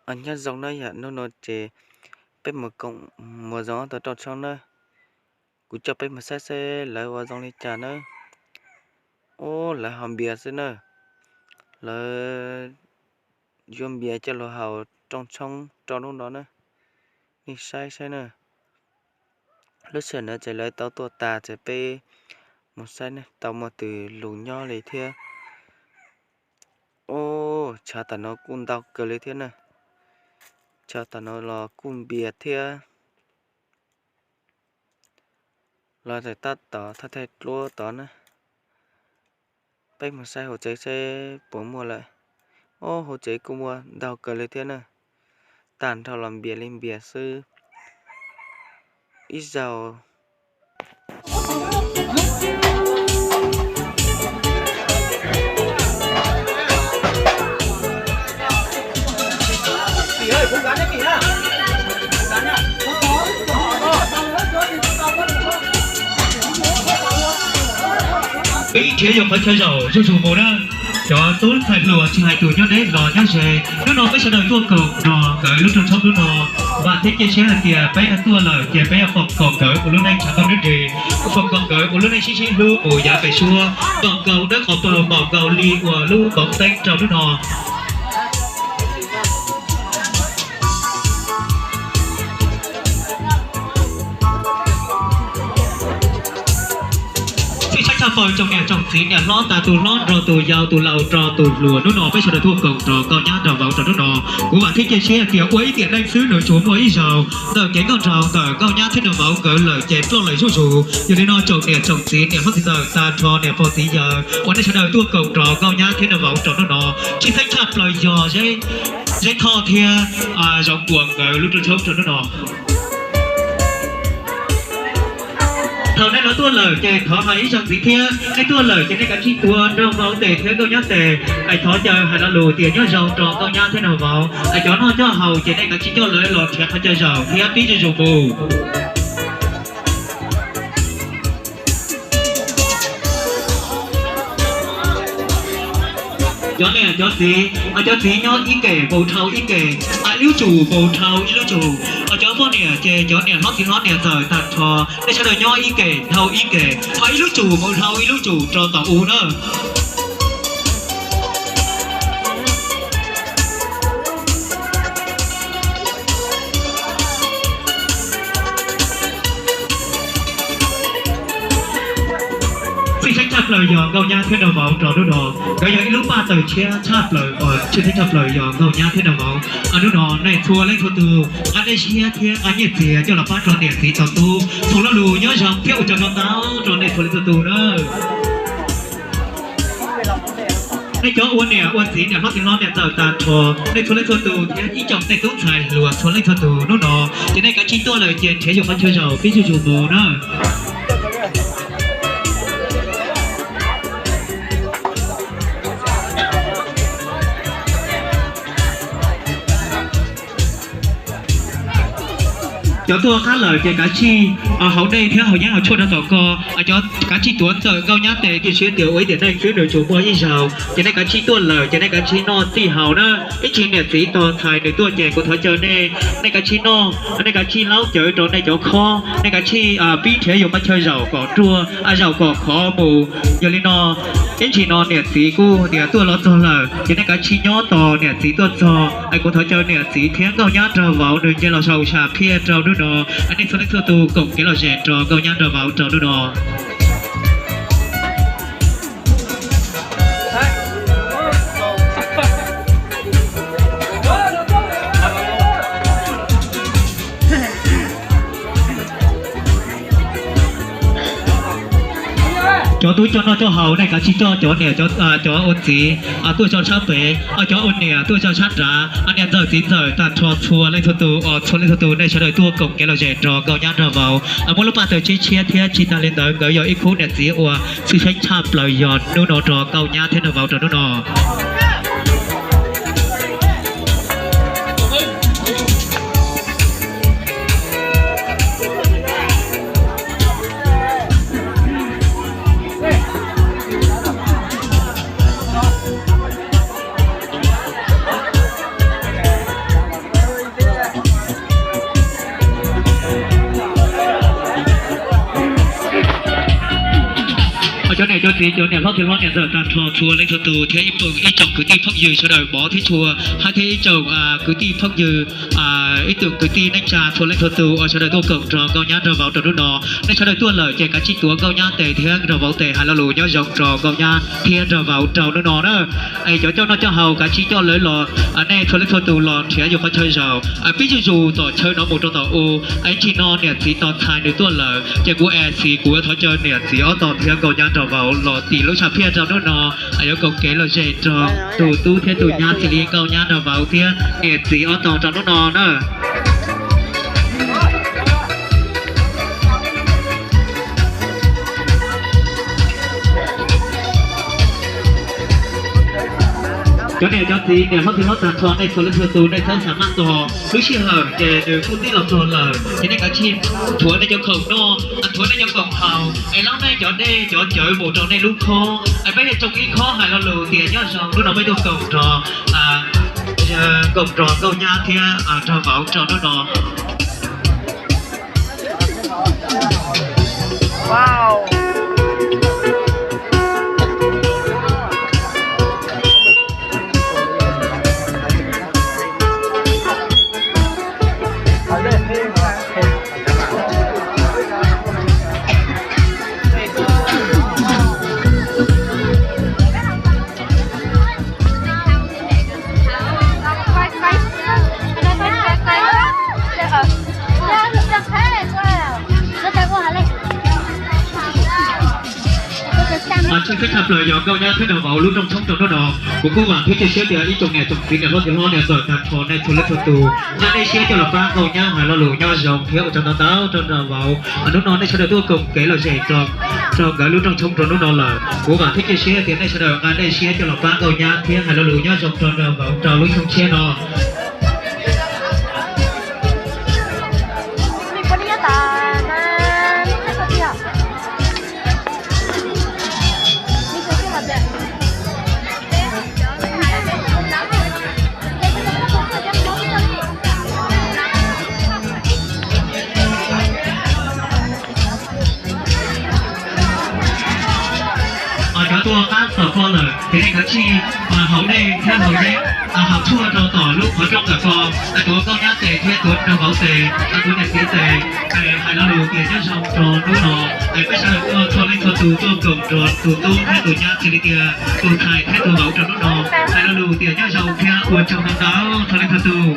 Nyob zoo na yom, hnub no ces peb mus koom mus zoo tau rooj tshoob na. Kuv coj peb mus saib seb lawv ua zoo li cas na. Ub, lawv haus npias xwb na. Lawv yuav npias coj los haus rooj tshoob rau hnub no na. Nej saib saib na. Lub sij hawm no ces lawv tau tuaj tas ces peb mus saib ne tau muaj tus lus nyob li thiab. Ub, tshav tam no kuj ntau kawg li thiab na. Tshav tam no los kuj npias thiab. Los tab tom thaj thaj dluab tod na. Peb mus saib hauv tsev seb puas muaj lawm. Ob, hauv tsev kuj muaj ntau kawg li thiab na. Tag nrho los npias li npias xwb. Ib zaug Peb ib nrhiav yog qhov chaw zaum zuj zus mus na. Cov tub ntxhais hluas tsis hais tus nyob deb los nyob ze, hnub no peb sawv daws tuaj koom nrog nkawd lub rooj tshoob hnub no. Vam thiab cia siab hais tias peb tuaj lawm ces peb yuav pom nkaus nkawd ua lub neej tshav ntuj nruab nrig, pom nkaus nkawd ua lub neej sib sib hlub mus yav pem suab, pom nkaus dawb qhov pawg, pom nkaus li ua lub npoo teeb rau hnub no. Txhij saib tshaj plaws tsoom niam tsoom txiv, niam hlob tas tus hlob nrog tus yau, tus laus nrog tus hluas, hnub no peb sawv daws tuaj koom rau nkauj nyab nraug vauv rau hnub no. Kuv vam thiab cia siab hais tias ua ib tiam neej xwb nws tsuas muaj ib zaug. Ntawm kev nkauj nraug ntawm nkauj nyab thiab nraug vauv nkawd lawm ces ploj lawm zuj zus. Yog li no tsoom niam tsoom txiv, niam hlob txiv ntxawm, tag nrho niam pog txiv yawg uas nej sawv daws tuaj koom rau nkauj nyab thiab nraug vauv rau hnub no, tsis xeeb tshaj plaws yog Zeb Thoj thiab Zoov Kuam nkawd lub rooj tshoob rau hnub no. Thaum nej los tuaj lawm ces thov hais ib zaug ntxiv thiab, nej tuaj lawm ces nej kav tsij tuav nraug vauv tes thiab nkauj nyab tes, es thov caw hais lo lus tias nyob zoo rau nkauj nyab thiab nraug vauv. Es cov noj coj haus ces nej kav tsij coj lawv los nrhiav qhov chaw zaum thiab pib zuj zus mus. Cov niam cov txiv, cov txiv nyob ib kem mus dhau ib kem, ib lub tsum mus dhau ib lub tsum. Cov poj niam ces cov niam hlob txiv hlob niam ntxawm tag nrho, nej sawv daws nyob ib kem dhau ib kem, ib lub tsum mus dhau ib lub tsum rau tom u na. Txhij xeeb tshaj plaws yog nkauj nyab thiab nraug vauv rau hnub no. Nkawd yog ib lub paj tawm tshiab tshaj plaws, txhij xeeb tshaj plaws yog nkauj nyab thiab nraug vauv. Hnub no nej txhua leej txhua tus nqa dej siab thiab nqa nyiaj txiag coj los pab rau niam txiv txhua tus. Foom lo lus nyob zoo thiab ua tsaug ntau ntau rau nej txhua leej txhua tus na. Nej cov ua niam ua txiv, niam hlob txiv hlob niam ntxawm tag nrho, nej txhua leej txhua tus thiab ib tsoom tej tub ntxhais hluas txhua leej txhua tus, hnub no ces nej kav tsij tuaj lawm ces nrhiav yus qhov chaw zaum pib zuj zus mus na. Cov tuaj qab lawm ces kav tsij haus dej thiab haus yeeb haus tshuaj rau tom ko. Cov kav tsij tuav ntxawm nkauj nyab tes, cia siab tias ua ib tiam neej xwb nws tsuas muaj ib zaug, ces nej kav tsij tuaj lawm ces nej kav tsij noj txij haus na. Ib txhia niam txiv tos ntxhais nws tuaj ces kuv thov caw nej, nej kav tsij noj, nej kav tsij laub cawv rau nej cov khob, nej kav tsij pib nrhiav yus qhov chaw zaum kom ruaj, zaum kom khov mus. Yog li no, ib ntsis no niam txiv kuj tias tuaj los txog lawm ces nej kav tsij nyob tos niam txiv tuaj txog. Es kuv thov caw niam txiv thiab nkauj nyab nraug vauv nws nce los saum sam phiaj rau hnub no. Nej txhua leej txhua tus koom kev lom zem rau nkauj nyab nraug vauv rau hnub no. Cov tub coj noj coj haus nej kav tsij coj cov niam cov ua txiv tuaj tso sab pem, cov ua niam tuaj tso sab nrad, niam ntxawm txiv ntxawm tag nrho txhua leej txhua tus, txhua leej txhua tus nej sawv daws tuaj koom kev lom zem rau nkauj nyab nraug vauv. Muaj lub paj tawm tshiab tshiab thiab tsis tag li ntawd nkawd yog ib khub niam txiv uas txhij xeeb tshaj plaws yog hnub no rau nkauj nyab thiab nraug vauv rau hnub no. Cov niam cov txiv, cov niam hlob txiv hlob, niam ntxawm tag nrho txhua leej txhua tus thiab ib tsoom kwv tij phooj ywg sawv daws pov thiab tshua, hais thiab ib tsoom kwv tij phooj ywg, ib tsoom kwv tij neej tsa txhua leej txhua tus uas sawv daws tuaj koom nrog nkauj nyab nraug vauv rau hnub no. Nej sawv daws tuaj lawm ces kav tsij tuav nkauj nyab tes thiab nraug vauv tes hais lo lus nyob zoo rau nkauj nyab thiab nraug vauv rau hnub no na. Es cov coj noj coj haus kav tsij coj lawv los, nej txhua leej txhua tus los nrhiav yus qhov chaw zaum. Pib zuj zus tom chaw no mus rau tom u, ib ntsis no niam txiv tos txhais nws tuaj lawm ces kuv es txiv kuv yuav thov caw niam txiv ob tog thiab nkauj nyab nraug vauv los tim lub tshav phiaj rau hnub no, yuav koom kev lom zem rau tus tub thiab tus nyab xws li nkauj nyab nraug vauv thiab niam txiv ob tog rau hnub no na. Cov niam cov txiv, niam hlob txiv hlob tag nrho nej txhua leej txhua tus, nej txhob xav maj txog lub sij hawm ces nws kuj tib los txog lawm ces nej kav tsij thuav nej cov khoom noj, thuav nej cov khoom haus es laub nej cov dej cov cawv mus rau nej lub khob. Peb yuav tsoo ib khob hais lo lus tias nyob zoo, hnub no peb tuaj koom nrog, koom nrog nkauj nyab thiab nraug vauv rau hnub no. Tshwj xeeb tshaj plaws yog nkauj nyab thiab nraug vauv lub rooj tshoob rau hnub no. Kuv kuj vam thiab cia siab tias ib tsoom niam tsoom txiv, niam hlob txiv hlob, niam ntxawm tag nrho nej txhua leej txhua tus, nej siab coj los pab nkauj nyab hais lo lus nyob zoo thiab ua tsaug ntau ntau rau nraug vauv. Hnub no nej sawv daws tuaj koom kev lom zem rau nkawd lub rooj tshoob rau hnub no lawm. Kuv vam thiab cia siab tias nej sawv daws nqa nej siab coj los pab nkauj nyab thiab hais lo lus nyob zoo rau nraug vauv rau lub xyoo tshiab no. Cov tuaj qab tom ko lawm ces nej kav tsij haus dej thiab haus dej, haus tshuaj rau tom lub qhov rooj tom ko, tuav nkauj nyab tes thiab tuav nraug vauv tes, tuav niam txiv tes, hais lo lus tias nyob zoo rau hnub no. Peb sawv daws tuaj txhua leej txhua tus tuaj koom nrog tus tub thiab tus nyab xws li tias tus ntxhais thiab tus vauv rau hnub no, hais lo lus tias nyob zoo thiab ua tsaug ntau ntau txhua leej txhua tus.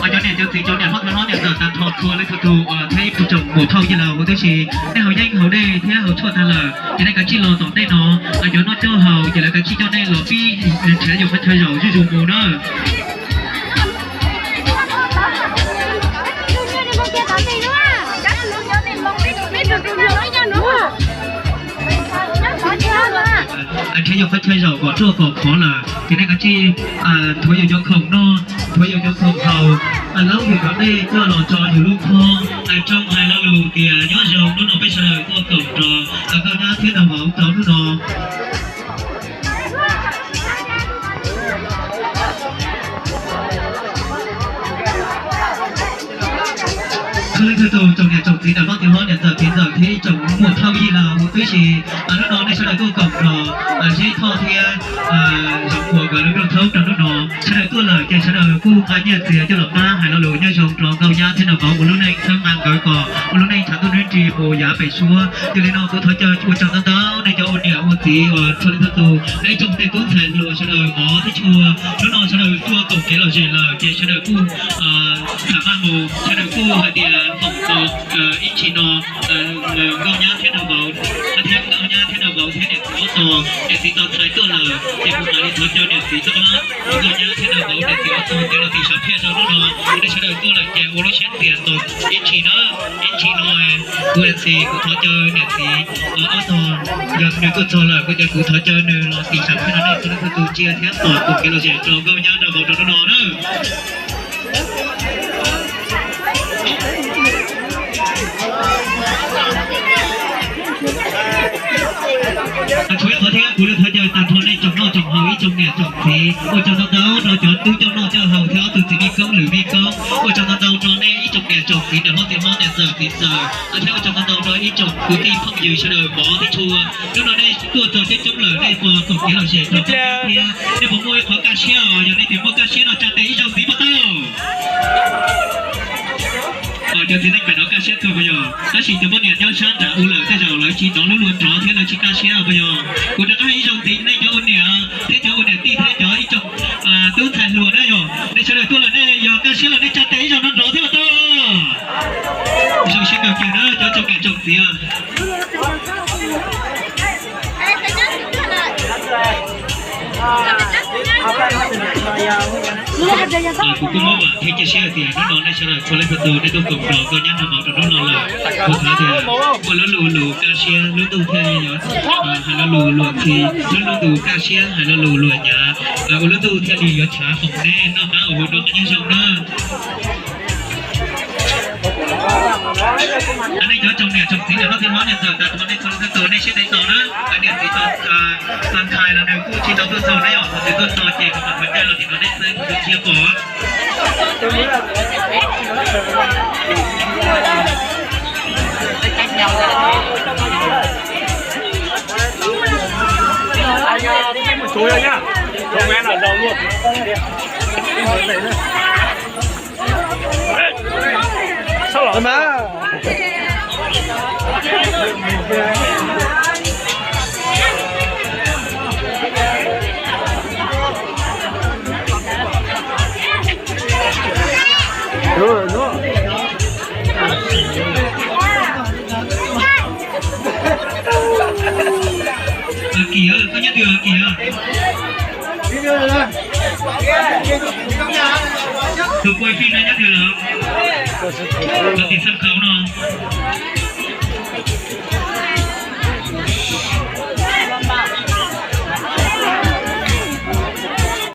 Cov niam cov txiv, cov niam hlob cov hlob, niam ntxawm tag nrho txhua leej txhua tus thiab ib tsoom muam phauj yij laus huv tib si, nej haus yeeb haus dej thiab haus tshuaj tag lawm ces nej kav tsij los tom ntej no. Cov noj coj haus ces lawv kav tsij coj nej los pib nrhiav yus qhov chaw zaum zuj zus mus na. Nrhiav yus qhov chaw zaum kom ruaj kom khov lawm ces nej kav tsij thuav yus cov khoom noj, thuav yus cov khoom haus, laub yus cov dej coj los tso yus lub khob, tsoo hais lo lus tias nyob zoo, hnub no peb sawv daws tuaj koom nrog nkauj nyab thiab nraug vauv rau hnub no. Txhua leej txhua tus, tsoom niam tsoom txiv, niam hlob txiv hlob, niam ntxawm txiv ntxawm thiab ib tsoom muam phauj yij laus huv tib si, hnub no nej sawv daws tuaj koom nrog Zeb Thoj thiab Zoov Muas nkawd lub rooj tshoob rau hnub no. Sawv daws tuaj lawm ces sawv daws kuj nqa nyiaj txiag coj los pab hais lo lus nyob zoo rau nkauj nyab thiab nraug vauv ua lub neej txhawb nqa nkawd kom ua lub neej tshav ntuj ntuj ris mus yav pem suab. Yog li no kuv thov caw ua tsaug ntau ntau nej cov ua niam ua txiv uas txhua leej txhua tus, nej tsoom tej tub ntxhais hluas sawv daws mov thiab tshua. Hnub no sawv daws tuaj koom kev lom zem lawm ces sawv daws kuj xam maj mus, sawv daws kuj hais tias foom tos ib ntsis no nkauj nyab thiab nraug vauv, thiab nkauj nyab thiab nraug vauv thiab niam txiv ob tog, niam txiv tos txhais tuaj lawm ces kuv mam li thov caw niam txiv rov qab, nkauj nyab thiab nraug vauv niam txiv ob tog coj los tim sam phiaj rau hnub no. Nej sawv daws tuaj lawm ces ua lub siab ntev tos ib ntsis na, ib ntsis no kuv MC kuv thov caw niam txiv ob tog, yog nws tuaj txog lawm kuv ces kuv thov caw nws los tim sam phiaj no, nej txhua leej txhua tus ntsia thiab tos koom kev lom zem rau nkauj nyab nraug vauv rau hnub no na. Tsuas yog qhov thiab Kuv los thov caw tag nrho nej tsoom noj tsoom haus ib tsoom niam tsoom txiv, ua tsaug ntau ntau rau cov tub coj noj coj haus thiab ob tug txiv mej koob lwm mej koob. Ua tsaug ntau ntau rau nej ib tsoom niam tsoom txiv niam hlob txiv hlob niam ntxawm txiv ntxawm, thiab ua tsaug ntau ntau rau ib tsoom kwv tij phooj ywg sawv daws mov thiab tshua. Hnub no nej tuaj txog coob coob lawm, nej puas koom kev lom zem rau thiab nej puas muaj ib qho kaj siab os? Yog nej tias muaj kaj siab no tsa tes ib zaug ntxiv puas tau? Cov txiv neej pem no kaj siab kawg puas yog? Tab sis cov poj niam nyob sab nram ub lawm tej zaum lawv tsis hnov lub luag nrov thiab lawv tsis kaj siab puas yog? Kuv rov qab ib zaug ntxiv, nej cov ua niam thiab cov ua niam tij thiab cov ib tsoom tub ntxhais hluas na yog, nej sawv daws tuaj lawm nej yog kaj siab los nej tsa tes ib zaug nrov nrov thiab puas tau? Zoo siab kawg kiag na cov tsoom niam tsoom txiv. Kuv kuj muab vam thiab cia siab hais tias hnub no nej sawv daws txhua leej txhua tus nej tuaj koom los koj nyab noj mov rau hnub no lawm. Kuv xav tias muaj lub lus lus kaj siab lub ntuj thiaj li yuav hais lo lus luag ntxhi, lub lub ntuj kaj siab hais lo lus luag nyav, ua lub ntuj thiaj li yuav tshav foom nej noj qab ua hu rau qab nyob zoo na. Nej cov tsoom niam tsoom txiv niam hlob txiv hlob niam ntxawm tas tau nej txhua leej txhua tus nej siab ntev tos na, niam txiv tau ntxhais los nws kuj tsis tau tuaj txog na yom, thaum twg tuaj txog ces kuv mam qhov caij los tim no nej xwb kuv tu siab pom. Kis, koj nyob twg Kis? Tus quay phim no nyob twg lawm? Koj tim xab khau no.